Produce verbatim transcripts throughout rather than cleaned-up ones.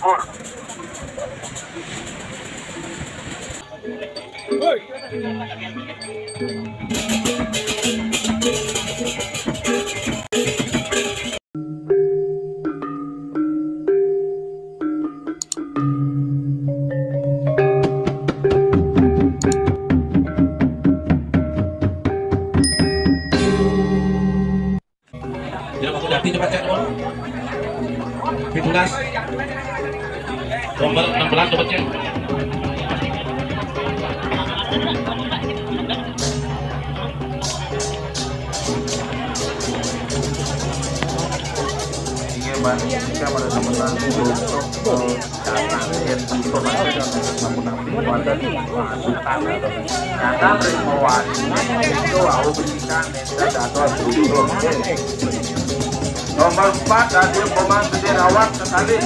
Ya, Pak Dati, cepat, cek. Pitulas. Nomor enam belas, cepat, cek. Iya, Pak. Kita pada sama-sama untuk, eh, Nomor empat, Daniel Komang Gede Rawat sekali.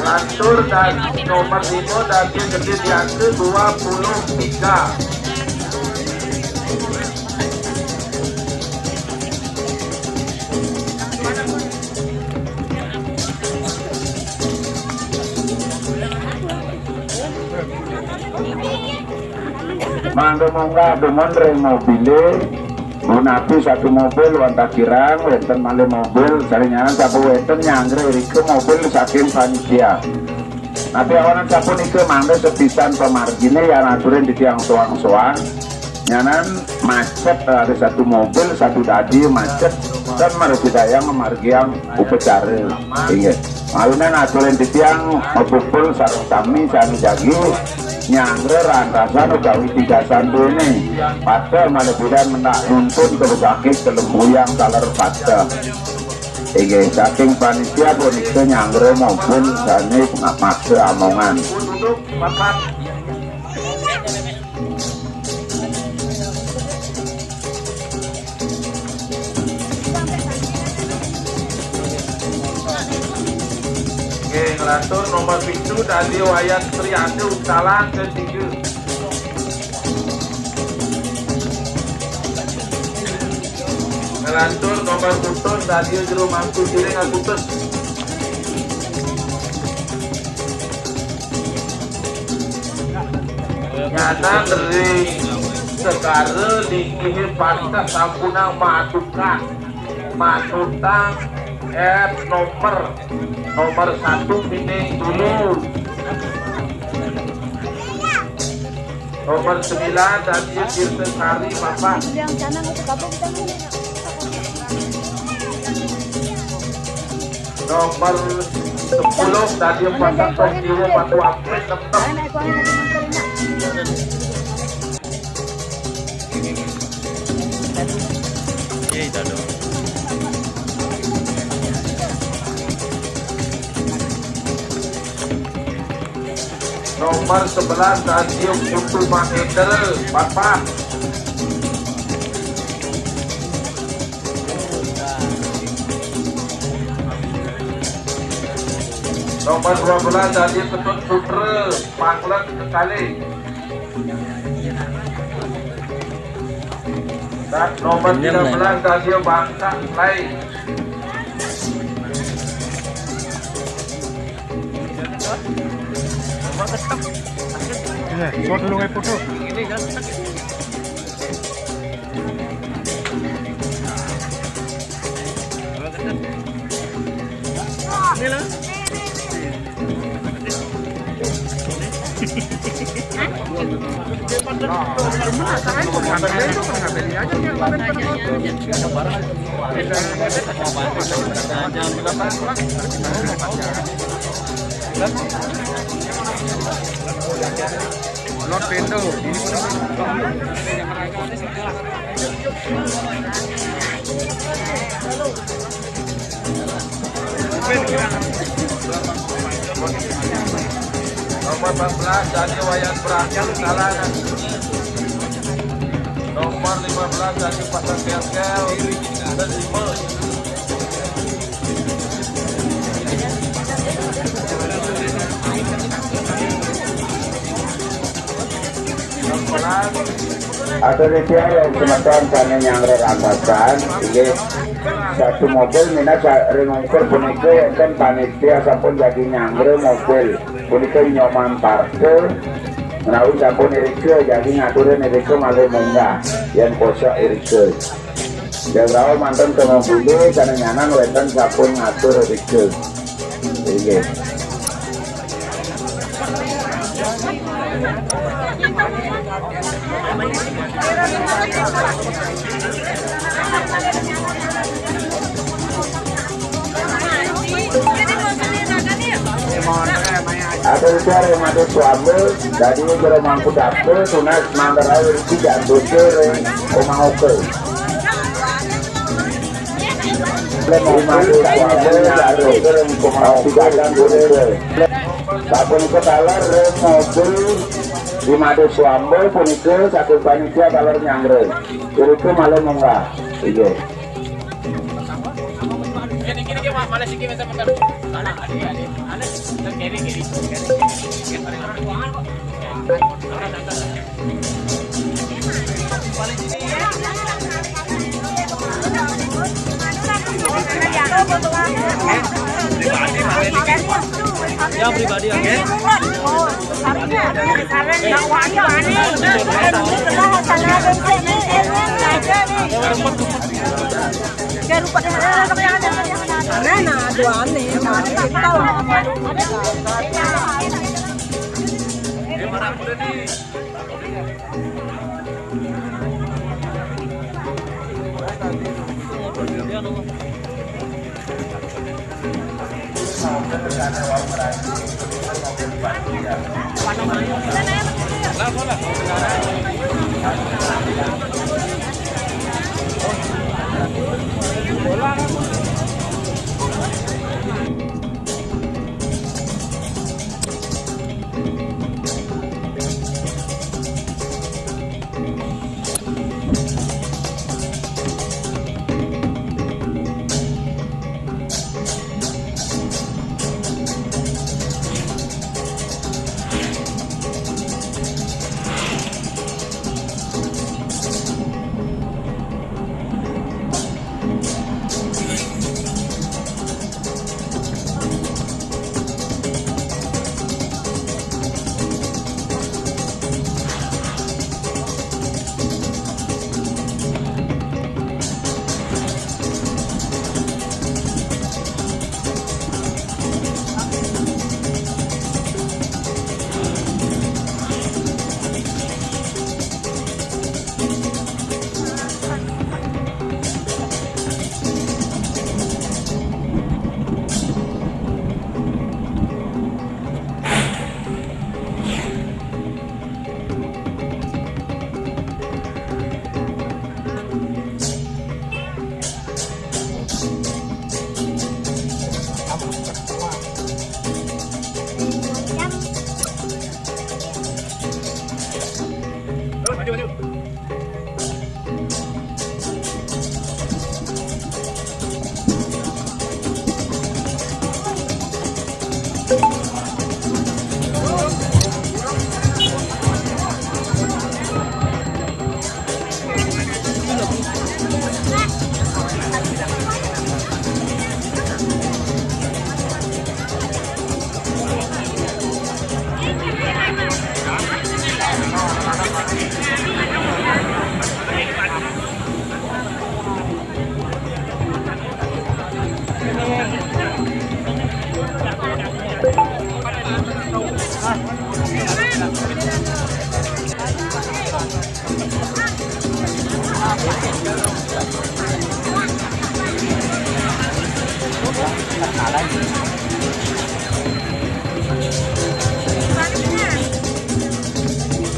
Lantur dan nomor lima, Daniel Gede Diake, dua puluh tiga. Mangga munggah dumun ring mobile, gunapi satu mobil wantah kirang, wénten malih mobil, sarinyanan sampun wénten nyanggra irika mobil saking panitia. Napi awanan sapunika mangda sepisan pamarginé yan aturin titiang soang-soang. Nyanan macet, ada satu mobil, satu dadi macet, tan marasidayang ngamargiang upacara. Inggih. Mawinan aturin titiang mapupul sareng sami sami jagi nyanggra rantasan utawi tigasan duéné. Pateh malebihan mendak nuntun ka besakit kalembuyang taler pateh. Inggih, saking panitia punika nyanggra maupun sané ngamaksa amongan. Nggih, nglantur nomor pitu, Dadi Wayan Triandu, Talang ketiga. Nglantur nomor putus, Dadi Jero Mangku Giring, Agutus. Nyanan ring segara linggihé pateh sampunang madukan, manutang, eh, nomor, nomor satu pining dulu. Nomor sembilan, Dadi Tirta Sari, Bapak. Yang canang itu gabung sama. Nomor sepuluh, Dadi Pasang Jiwa Batu Api, tetep. Nomor sebelas, Dadi Putu Mahendra, Bapak. Nomor dua belas, Dadi Ketut Putra, Panglet sekali. Dan nomor tiga belas, Dadi Bangsa lain. Iya, gua dulu ngepodo. Ini loh. Not pintu. Nomor empat belas, Dani Wayan Prah, salah. Nomor lima belas, Dani Pasar Kelkel, terima. Nomor empat belas. Atur titiang ring semeton sané nyanggra rasasan, inggih. Satu mobil minab sa-, ring ungkur punika wénten panitia sampun jagi nyanggra mobil. Punika Nyoman Parto, menawi sampun irika jagi ngaturin irika malih munggah, yén kosok irika. Jawrau manten temu budi, sané nyanan wénten sampun ngatur irika. Inggih. Atur care madu suamba, dadi jero mangku dapur, tunas manggarawi riki jantuke ring omah oka. Lemah madu suamba, jantuke ring omah oka. Sapunika taler ring mobil Rimadu Swamba punika saking panitia taler nyanggra. Irika malih munggah. Inggih. Yang pribadi, oke.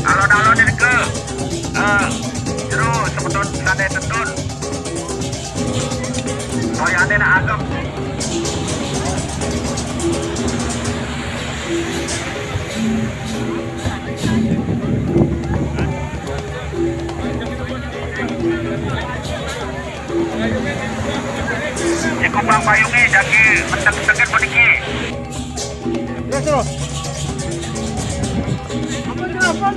Alon-alon irika. Ah, jero semeton sané tetun. Toyané nak ageng. Ya, kumpang payungé jagi mendek-mendeket puniki. Terus, terus. Ampun, ampun.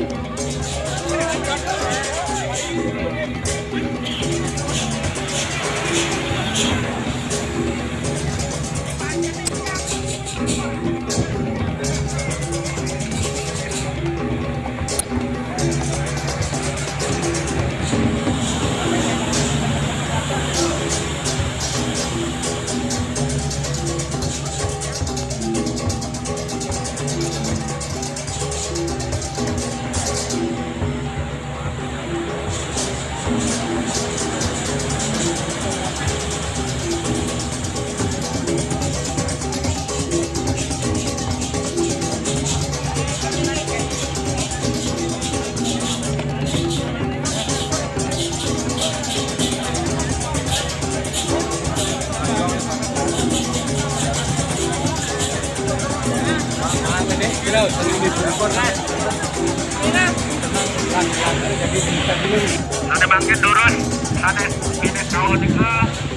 Ada bangkit turun, ada ini tahun itu,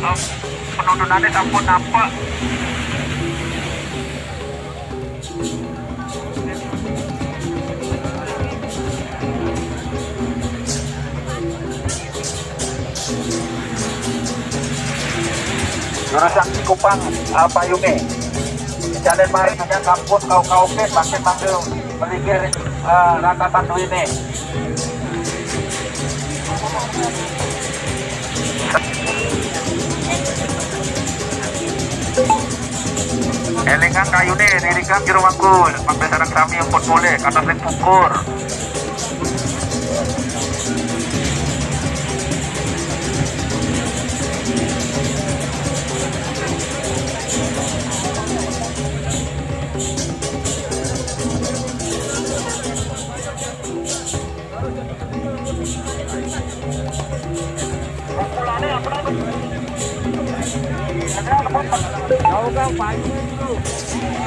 oh, penontonannya sampun nampak. Jurusan Cikupang, ah, payungnya. Jalan mari hanya kampus kau-kau ke, makin manggil melinggir, eh, rata tandu ini. Elingan kayune, ririkan jero mangkul, mangke sareng sami empun mulih, kados ring pungkur.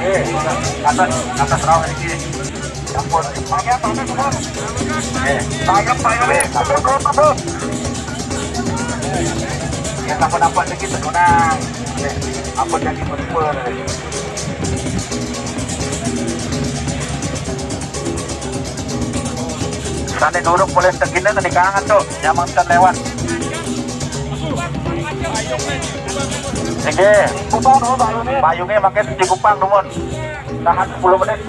Eh, atas, atas rawa iki. Ampun. Eh, payung, payung, eh, ampun, ampun, ampun. Ya, ampun, ampun, sedikit, tenang. Eh, ampun, jadi betul. Sane durung mulai tegine kenikangan, Cuk. Nyamangken lewat. Nggih. Payunge mangke dikupang, nuwun. Tahan sepuluh menit.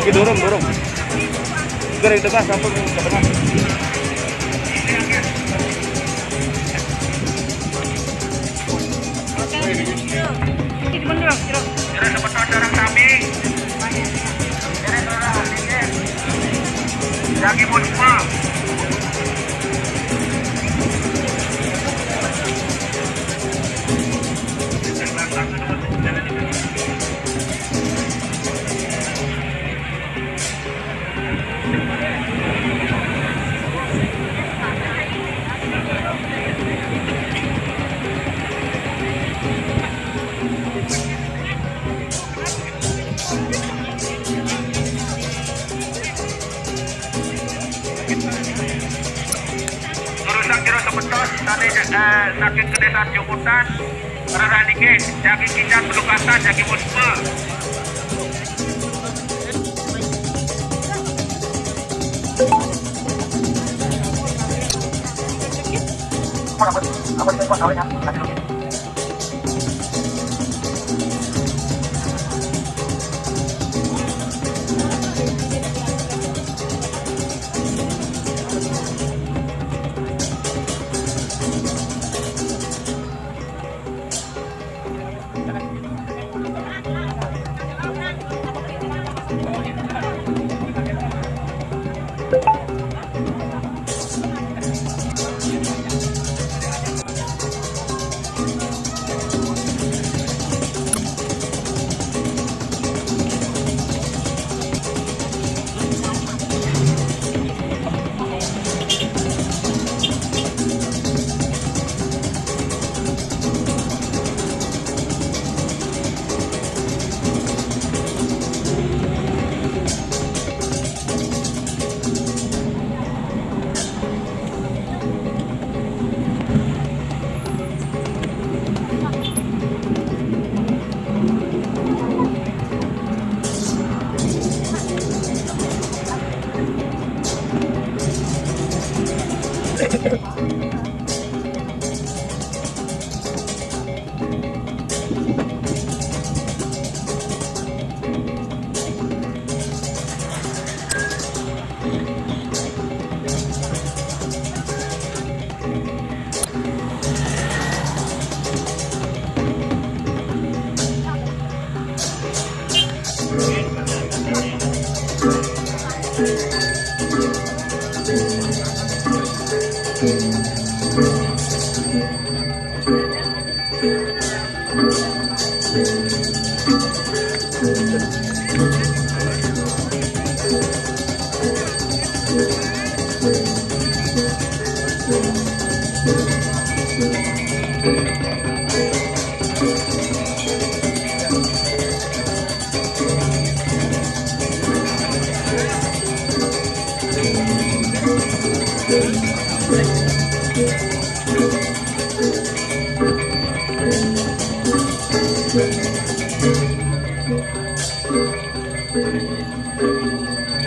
Iki durung, durung. Iki ring tengah, sampun ke tengah. Iki mundur, kira. Kira semeton sareng sami. Kira ora, iki. Lagi mun semua. Urusan jero semeton, tane, eh, saking kedesan Jumutan, rerah niki, jagi kican pelukatan, jagi muspe. Apa, apa, apa, apa, apa, apa, apa,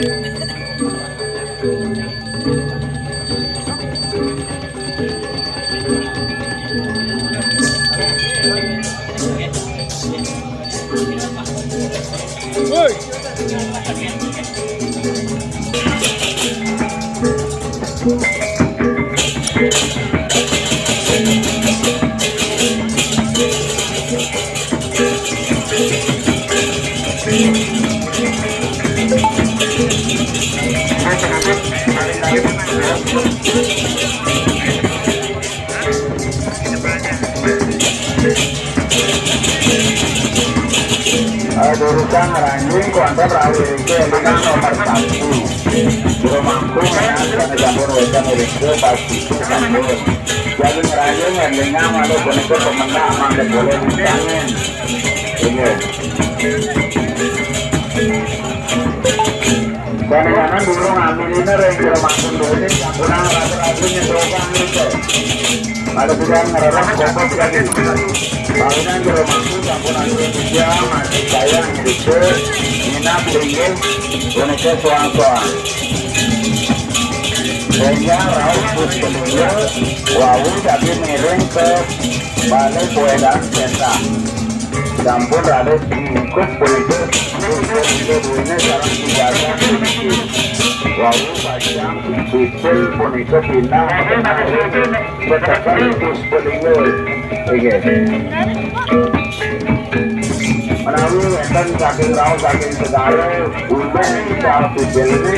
Eh, durusang ranjing kuantan rawi rike, dengan nomor satu. Jero mangku, ya, karena campur wetan rike, pasti campur. Jadi ngeranjing, ya, dengan malu boneka pemenang, mangga boleh ditangin. Iya. Kadang-kadang dulu ngambil ini, ring, jero mangku dulu ini, yang kurang rasa-rasanya doang gitu. Ada juga ngerereh, kokot lagi. Bangunan jero mangku, yang kurang itu juga, masih saya ngerike, nginap, linggih, boneka soang-soang. Sehingga rauh pus kedua, wau jadi miring ke balai poedan seta. Sampun raris ingkup punika, ingkup punika duwene sareng tigasan puniki. Wau pacang pipil punika pindah betekan Puspalinga. Inggih. Menawi wenten saking rauh saking segara, ulung ical pipilne,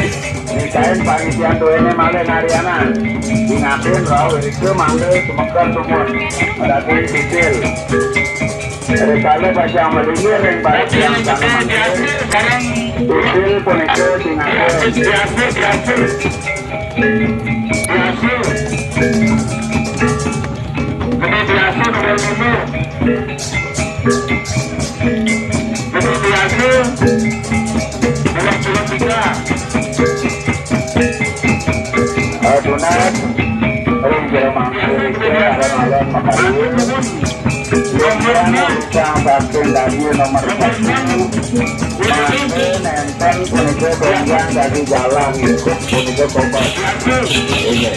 nikain panitia duwene malih narianan. Ingatin rauh irika mangda semeton tumut. Madaging pipil. Rikala pacang malinggih ring balik tiang sami mangkin, pipil punika tingatur. Biasa, biasa. Biasa. Gede biasa nomor lima. Gede biasa nomor dua tiga. Adunan, ring jero mangku rike alon-alon makayun. Yang saking dadi nomor satu, mangke nenten punika benjang dadi jalan, ingkup punika koper. Inggih.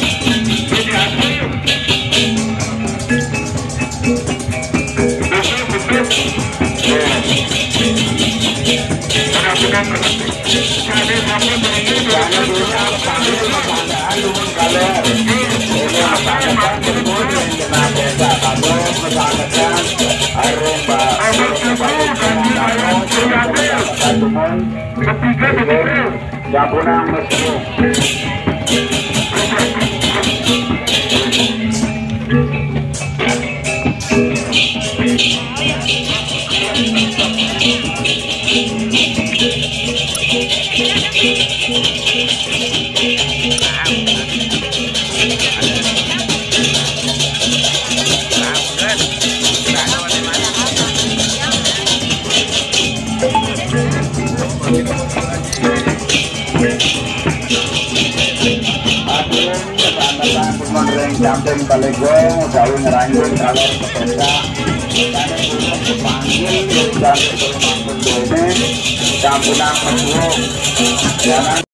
Japunang Mesra. Aduh, kebangetan cuman ring camping kalih gong, utawi ngranjing kalih kepéndak. Kadang burung kepanggil, ring camping kalih mampun dene, campunang mesuh. Jangan